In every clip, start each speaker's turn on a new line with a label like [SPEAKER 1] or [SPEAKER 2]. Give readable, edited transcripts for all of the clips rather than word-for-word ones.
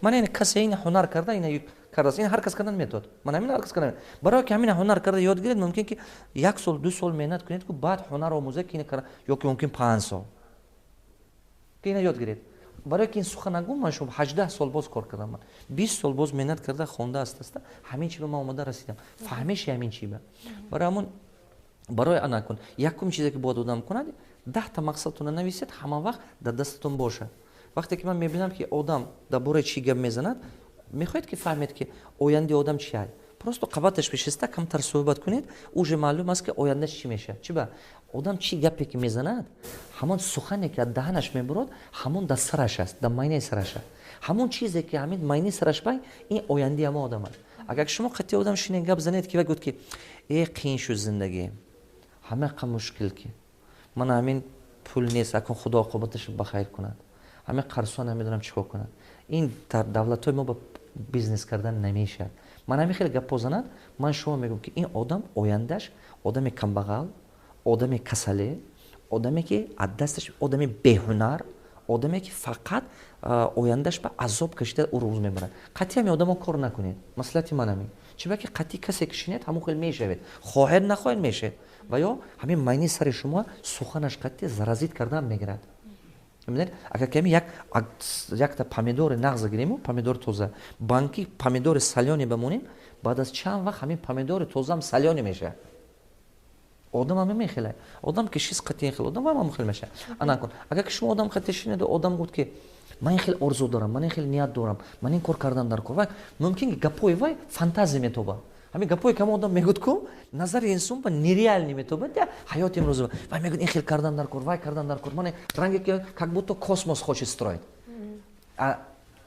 [SPEAKER 1] Ман ин касе ин ҳунар карда, ина кардааст, ин ҳар кас кардан метавонад. Ман ҳамин ҳар кас кардан. Барое ки ҳамин ҳунар карда ёд гиред, мумкин ки як сол, 2 сол меҳнат кунед, ку баъд ҳунар омӯзед, ки ина карда, ё ки мумкин 5 сол ки ина ёд гиред. Барое ки ин сухан нагум, ман шумо 18 сол боз кор кардам, ман 20 сол боз меҳнат карда, хонда, аста аста ҳамин чи ба ман омода расидам, фаҳмиши ҳамин чи ба. Барои ҳамон, барои ана кун, якум чизе ки бояд одам кунад, 10-та мақсадтона нависед, ҳама вақт дар дастатон бошад. Вақте ки ман мебинам, ки одам дар бораи чӣ гап мезанад, мехоҳед ки фаҳмед, ки ояндаи одам чи ай, просто қабаташ бишиста, камтар суҳбат кунед, уже маълум аст, ки ояндаш чӣ мешавад. Чи ба одам чӣ гапе ки мезанад, ҳамон сухане ки аз даҳанаш мебурад, ҳамон дар сараш аст, дар майнаи сараш аст. Ҳамон чизе ки ҳамин майнаи сараш бай, ин ояндаи ҳамон одам аст. Агар шумо қатъи одам шинед, гап занед, ки вай гуфт, ки э, қиин шуд зиндагӣ, ҳамақа мушкил, ки ман ҳамин пул нест, акун Худо оқибаташ ба хайр кунад, ҳамин қарзҳо, намедонам чӣ кор кунад, ин дар давлатҳои мо ба бизнес кардан намешавад, ман ҳамин хеле гапҳо занад, ман шумо мегӯям, ки ин одам ояндаш одами камбағал, одами касале, одаме ки аз дасташ, одами беҳунар, одаме ки фақат ояндаш ба азоб кашида ӯ рӯз мебарад. Қатъи ҳамин одамо кор накунед, маслиҳати ман ҳамин. Чиба ки қатъи касе ки шинед, ҳамон хел мешавед, хоҳед нахоҳед мешавед, ва ё ҳамин майни сари шумо суханаш қатъи заразить кардан мегирад. Агар ками якта помидори нағза гириму помидори тоза банки помидори солёный бамонем, баъд аз чанд вақт ҳамин помидори тозаам солёный мешавад. Одам ҳама мехелад, одам ки шист қатъи хел одам ҳама хел мешавад. Ана кун, агар ки шумо одам қатъи шинеду, одам гуфт, ки ман ин хел орзу дорам, ман ин хел ният дорам, ман ин кор кардан дар кор, вай мумкин ки гапҳои вай фантазия метобад. Ҳамин гапҳое ки ҳама одам мегӯяд ку, назари инсон ба нереальный метобад ҳаёти имрӯза. Вай мегӯяд, ин хел кардан дар кор, вай кардан дар кор, ман ранге ки как будто космос хочет строить.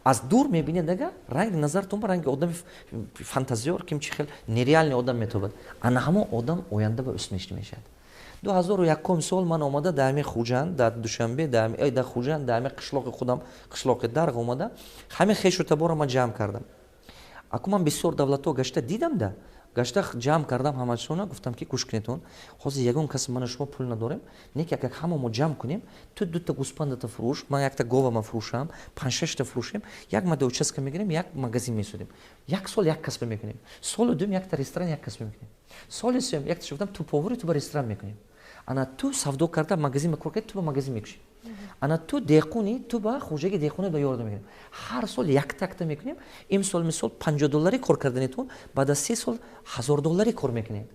[SPEAKER 1] Аз дур мебинед, ага ранги назартон ба ранги одами фантазиёр, ким чи хел нереальный одам метобад. Ана ҳамон одам оянда ба успешный мешавад. 2001 сол ман омада дар ҳамин Хуҷанд, дар Душанбе, дар Хуҷанд, дар ҳамин қишлоқи худам, қишлоқи Дарғ, омада ҳамин хешу таборро ман ҷамъ кардам. Аку ман бисёр давлатҳо гашта дидам, да гашта ҷамъ кардам ҳамашона, гуфтам, ки гӯш кунедон, ҳозир ягон кас мана шумо пул надорем, не ки агар ҳама мо ҷамъ кунем, ту дута гӯспандата фурӯш, ман якта говама фурӯшам, панҷшашта фурӯшем, як мада участка мегирем, як магазин месозем, як сол як касба мекунем, соли дуюм якта ресторан, як касба мекунем, соли сеюм якта, гуфтам, ту повари, ту ба ресторан мекунем, ана ту савдо карда магазин кор карда, ту ба магазин мекушӣ, ана ту деҳқони, ту ба хоҷаги деҳқони ба ёрдам мекунем, ҳар сол якта якта мекунем. Имсол, мисол, 50 долларӣ кор карданитон, баъд аз 3 сол 1000 долларӣ кор мекунед.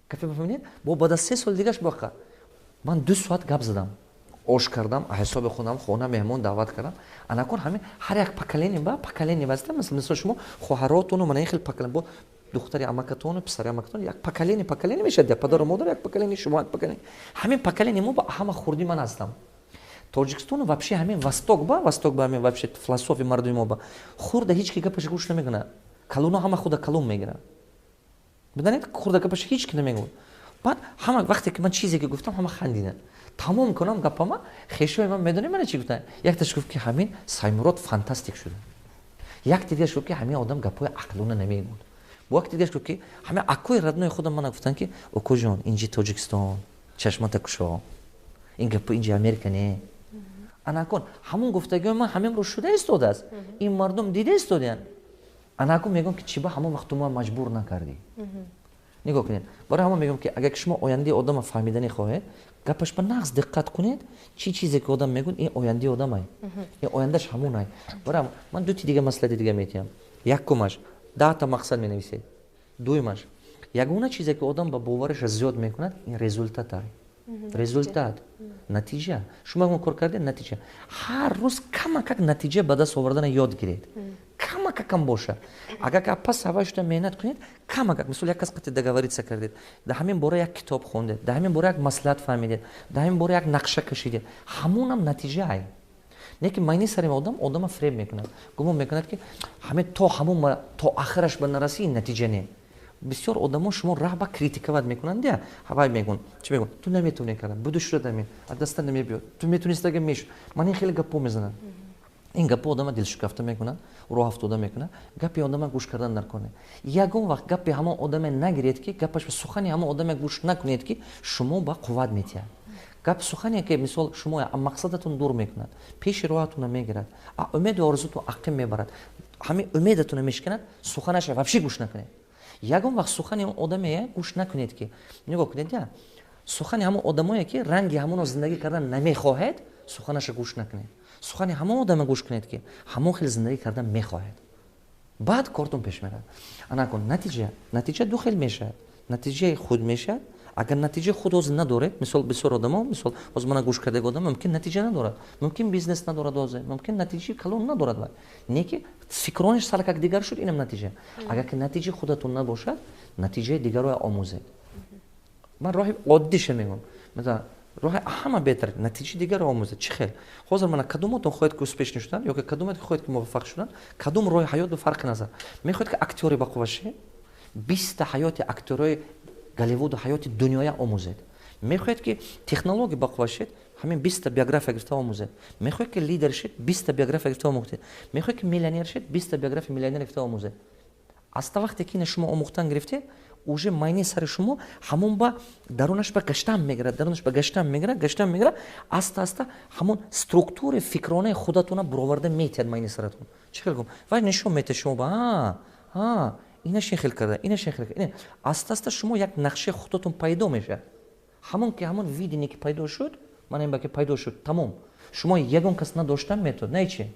[SPEAKER 1] Кафе бафаҳмидед? Бо баъд аз 3 сол дигаш боқа. Ман 2 соат гап задам, ош кардам, ҳисоби худам, хона меҳмон даъват кардам. Анакун ҳамин ҳар як поколение ба поколение баста, мисол, шумо хоҳаротону мана ин хел поколение, бо духтари амакатону писари амакатон, як поколение, поколение мешавад, падару модар як поколение, шумо як поколение. Ҳамин поколение мо ба ҳама хурди ман ҳастам. Тоҷикистону вообще ҳамин восток ба ҳамин вообще философи мардуми мо ба хурда ҳеч ки гапаша гӯш намекунад, калуно ҳама худа калон мегирад. Бидонед, хурда гапаша ҳеч ки намегӯяд. Баъд ҳама вақте ки ман чизе ки гуфтам, ҳама хандиданд. Тамом кунам гапама, хешои ман медонем мана чӣ гуфтанд? Якташ гуфт, ки ҳамин Саймурод фантастик шуда. Як дигаш гуфт, ки ҳамин одам гапҳои ақлона намегӯяд. Бо як дигаш гуфт, ки ҳамин акои родной худам мана гуфтанд, ки окоҷон, инҷи Тоҷикистон, чашмата кушо, ин гапо инҷи Америка не. Анакун ҳамон гуфтагиҳои ман ҳамин рӯз шуда истодааст, ин мардум дида истодаянд. Анакун мегӯям, ки чӣ ба ҳамон вақт ту ма маҷбур накардӣ? Нигоҳ кунед, барои ҳамон мегӯям, ки агар ки шумо ояндаи одама фаҳмиданӣ хоҳед, гапаш ба нағз диққат кунед, чӣ чизе ки одам мегӯяд, ин ояндаи одамай, ин ояндаш ҳамонай. Барои ман дути дига маслиҳати дига метиҳам. Якумаш, 10-та мақсад менависед. Дуюмаш, ягона чизе ки одам ба бовариша зиёд мекунад, ин результатай, результат, натиҷа. Шумо ягон кор кардед, натиҷа. Ҳар рӯз камакак натиҷа ба даст овардана ёд гиред, камакакам боша. Агар ка пас ҳавай шуда меҳнат кунед, камакак, мисол, як кас қати договориться кардед, дар ҳамин бора як китоб хондед, дар ҳамин бора як маслиҳат фаҳмидед, дар ҳамин бора як нақша кашидед, ҳамонам натиҷаай. Не ки майни сари одам одама фреб мекунад, гумон мекунад, ки ҳамин то ҳамон то ахираш ба нарасӣ, ин натиҷа не. Бисёр одамо шумо раҳ ба критиковать мекунанд, дия ҳавай мегӯн, чӣ мегӯн: ту наметавонӣ кардан, буду шуда ами аз даста намебиёд, ту метавонистага мешуд. Ман ин хеле гапҳо мезанам. Ин гапҳо одама дилшикафта мекунад, роҳ афтода мекунад. Гапи одама гӯш кардан дар кор не. Ягон вақт гапи ҳамон одаме нагиред, ки гапаш, сухани ҳамон одаме гӯш накунед, ки шумо ба қувват метиҳад. Гап сухане, ки мисол шумо мақсадатон дур мекунад, пеши роҳатона мегирад, умеду орзутон ақим мебарад, ҳамин умедатона мешиканад, суханаша вообще гӯш накунед. Ягон вақт сухани он одаме гӯш накунед, ки нигоҳ кунед, я сухани ҳамон одамое, ки ранги ҳамонро зиндагӣ кардан намехоҳед, суханаша гӯш накунед. Сухани ҳамон одаме гӯш кунед, ки ҳамон хел зиндагӣ кардан мехоҳед, баъд кортон пеш меравад. Анакун натиҷа ду хел мешавад. Натиҷаи худ мешавад. Агар натиҷаи худ ҳозир надоред, мисол, бисёр одамо, мисол, ҳозир мана гӯш кардаги одам мумкин натиҷа надорад, мумкин бизнес надорад ҳозир, мумкин натиҷаи калон надорад, вай не ки фикронаш салакак дигар шуд, инам натиҷа. Агар ки натиҷаи худатон набошад, натиҷаи дигарро омӯзед. Ман роҳи оддиша мегӯям, масалан, роҳи ҳама беҳтар натиҷаи дигарро омӯзед. Чӣ хел? Ҳозир мана кадомотон хоҳед, ки успешный шудан, ё ки кадомет хоҳед, ки муваффақ шудан, кадом роҳи ҳаёт ба фарқи назар мехоҳед, ки актёри бақувва шед, 20-та ҳаёти актёрои Голливуду, ҳаёти дунёя омӯзед. Мехоҳед, ки технология бақувва шед, ҳамин 20-та биография гирифта омӯзед. Мехоҳед, ки лидер шед, 20-та биография гирифта омӯхтед. Мехоҳед, ки миллионер шед, 20-та биография миллионер гирифта омӯзед. Аста вақте ки ина шумо омӯхтан гирифтед, уже майни сари шумо ҳамон ба дарунаш ба гаштан мегирад, дарунаш ба гаштан мегирад, гаштан мегирад, аста аста ҳамон структураи фикронаи худатона буроварда метиҳад майни саратон. Чӣ хел гум? Вай нишон метиҳад шумо ба ҳа, инаш ин хел карда, инаш ин хел карда. Аста аста шумо як нақшаи худатон пайдо мешавад. Ҳамон ки ҳамон видение ки пайдо шуд, мана ин ба ки пайдо шуд, тамом, шумо ягон кас надоштан метод не чи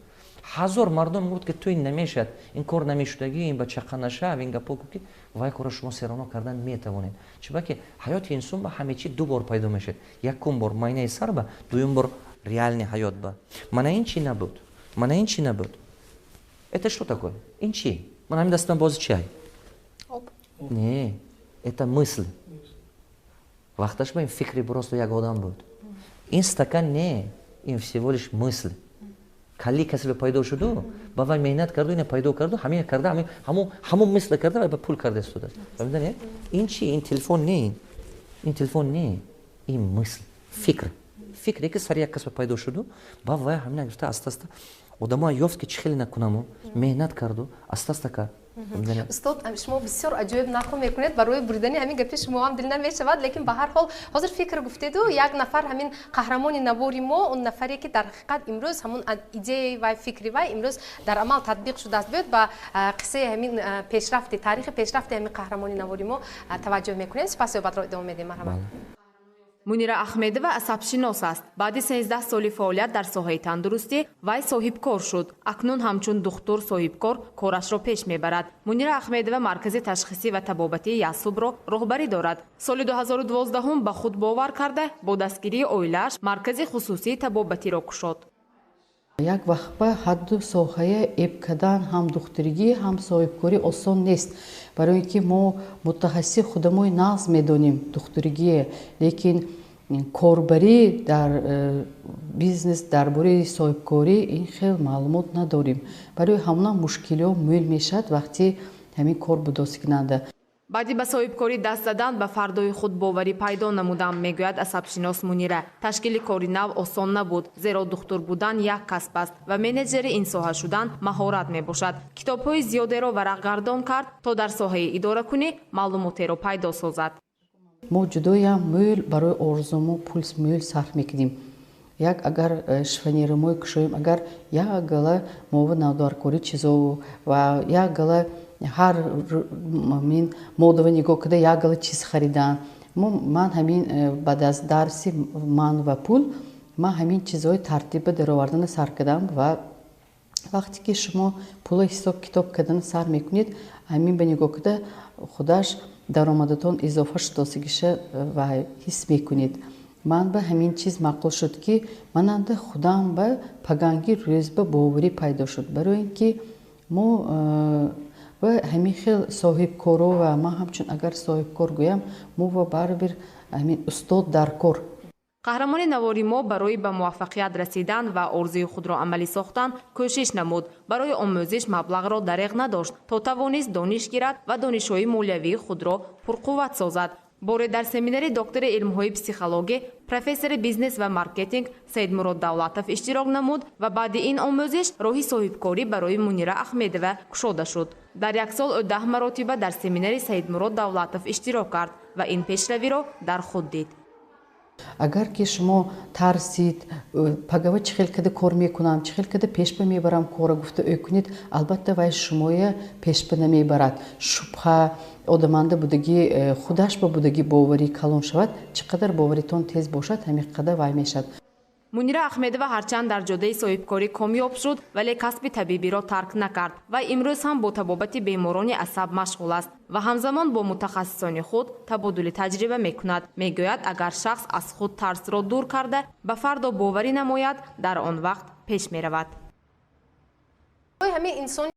[SPEAKER 1] ҳазор мардум гуфт, ки ту ин намешавад, ин кор намешудагӣ, ин ба чақа нашав, ин гапо ки вай корро шумо сероно кардан метавонед. Чунки ҳаёти инсон ба ҳама чи ду бор пайдо мешавад: якум бор майнаи сар ба, дуюм бор реальный ҳаёт ба. Мана ин чӣ набуд? Мана ин чӣ набуд? Это что такое? Ин чӣ? Мана ҳамин дастам бози чи ай? Не, это мысль. Вақташ ба ин фикри просто як одам буд. Ин стакан не, ин всего лишь мысль. Калли касе пайдо шуду, ба вай меҳнат карду, ина пайдо карду, ҳамин карда, ҳамон мисла карда, вай ба пул карда истодааст. Фаҳмидани? Ин чи? Ин телефон не, ин телефон не, ин мысль, фикр, фикре ки сари як кас пайдо шуду, ба вай ҳамина гирифта, аста аста одамоа ёфт, ки чӣ хеле накунаму меҳнат карду, аста аста кард.
[SPEAKER 2] Устод, шумо бисёр аҷоиб нақл мекунед. Барои буридани ҳамин гапи шумо ҳам дил намешавад, лекин ба ҳар ҳол ҳозир фикр гуфтеду, як нафар, ҳамин қаҳрамони навори мо, он нафаре, ки дар ҳақиқат имрӯз ҳамун идеяи вай, фикри вай имрӯз дар амал татбиқ шудааст. Биёд, ба қиссаи ҳамин пешрафти, таърихи пешрафти ҳамин қаҳрамони навори мо таваҷҷӯҳ мекунем, сипас суҳбатро идома медиҳем. Марҳамат.
[SPEAKER 3] Мунира Ахмедова асабшинос аст. Баъди 13 соли фаъолият дар соҳаи тандурустӣ вай соҳибкор шуд. Акнун ҳамчун духтур соҳибкор корашро пеш мебарад. Мунира Ахмедова маркази ташхисӣ ва табобатии Ясубро роҳбарӣ дорад. Соли 2012 ба худ бовар карда, бо дастгирии оилааш маркази хусусии табобатиро кушод.
[SPEAKER 4] Як вақт ба ҳадду соҳая эб кардан, ҳам духтуригӣ, ҳам соҳибкорӣ осон нест, барои ин ки мо мутахассиси худамои нағз медонем духтуригие, лекин корбарӣ дар бизнес, дар бораи соҳибкорӣ ин хел маълумот надорем. Барои ҳамона мушкилиҳо мӯл мешавад вақти ҳамин кор будосикунанда.
[SPEAKER 3] Баъди ба соҳибкорӣ даст задан ба фардои худ боварӣ пайдо намудам, мегӯяд асабшинос Мунира. Ташкили кори нав осон набуд, зеро духтур будан як касб аст ва менеҷери ин соҳа шудан маҳорат мебошад. Китобҳои зиёдеро варақгардон кард, то дар соҳаи идоракунӣ маълумотеро пайдо созад.
[SPEAKER 4] Мо ҷудоям мӯл барои орзумо пул мӯл сарф мекунем. Як агар шифоньерамой кушоем, агар як гала мова навдаркорӣ чизо ва як гала ҳар мин модава нигоҳ карда, як гала чиз харидан. Ман ҳамин баъд аз дарси «Ман ва пул» ман ҳамин чизҳои тартиба даровардана сар кардам. Ва вақте ки шумо пула ҳисоб китоб кардана сар мекунед, ҳамин ба нигоҳ карда худаш даромадатон изофа шудосигиша ва ҳис мекунед. Ман ба ҳамин чиз маъқул шуд, ки мананда худам ба паганги рӯз ба боварӣ пайдо шуд, барои ин ки мо ва ҳамин хел соҳибкоро ва ман ҳамчун агар соҳибкор гӯям, мо ва барибир ҳамин устод дар кор.
[SPEAKER 3] Қаҳрамони навори мо барои ба муваффақият расидан ва орзуи худро амалӣ сохтан кӯшиш намуд. Барои омӯзиш маблағро дареғ надошт, то тавонист дониш гирад ва донишҳои молиявии худро пурқувват созад. Боре дар семинари доктори илмҳои психологӣ, профессори бизнес ва маркетинг Саидмурод Давлатов иштирок намуд ва баъди ин омӯзиш роҳи соҳибкорӣ барои Мунира Ахмедова кушода шуд. Дар як сол ӯ 10 маротиба дар семинари Саидмурод Давлатов иштирок кард ва ин пешравиро дар худ дид.
[SPEAKER 4] Агар ки шумо тарсид, пагава чӣ хел када кор мекунам, чӣ хел када пешба мебарам кора гуфта ӯ кунед, албатта, вай шумоя пешба намебарад. Шубҳа одаманда будагӣ, худаш ба будагӣ боварӣ калон шавад. Чӣ қадар боваритон тез бошад, ҳамин қадар вай мешавад.
[SPEAKER 3] Мунира Ахмедова ҳарчанд дар ҷодаи соҳибкорӣ комёб шуд, вале касби табибиро тарк накард ва имрӯз ҳам бо табобати беморони асаб машғул аст ва ҳамзамон бо мутахассисони худ табодули таҷриба мекунад. Мегӯяд, агар шахс аз худ тарсро дур карда, ба фардо боварӣ намояд, дар он вақт пеш меравад.
[SPEAKER 2] Ҳамин инсон.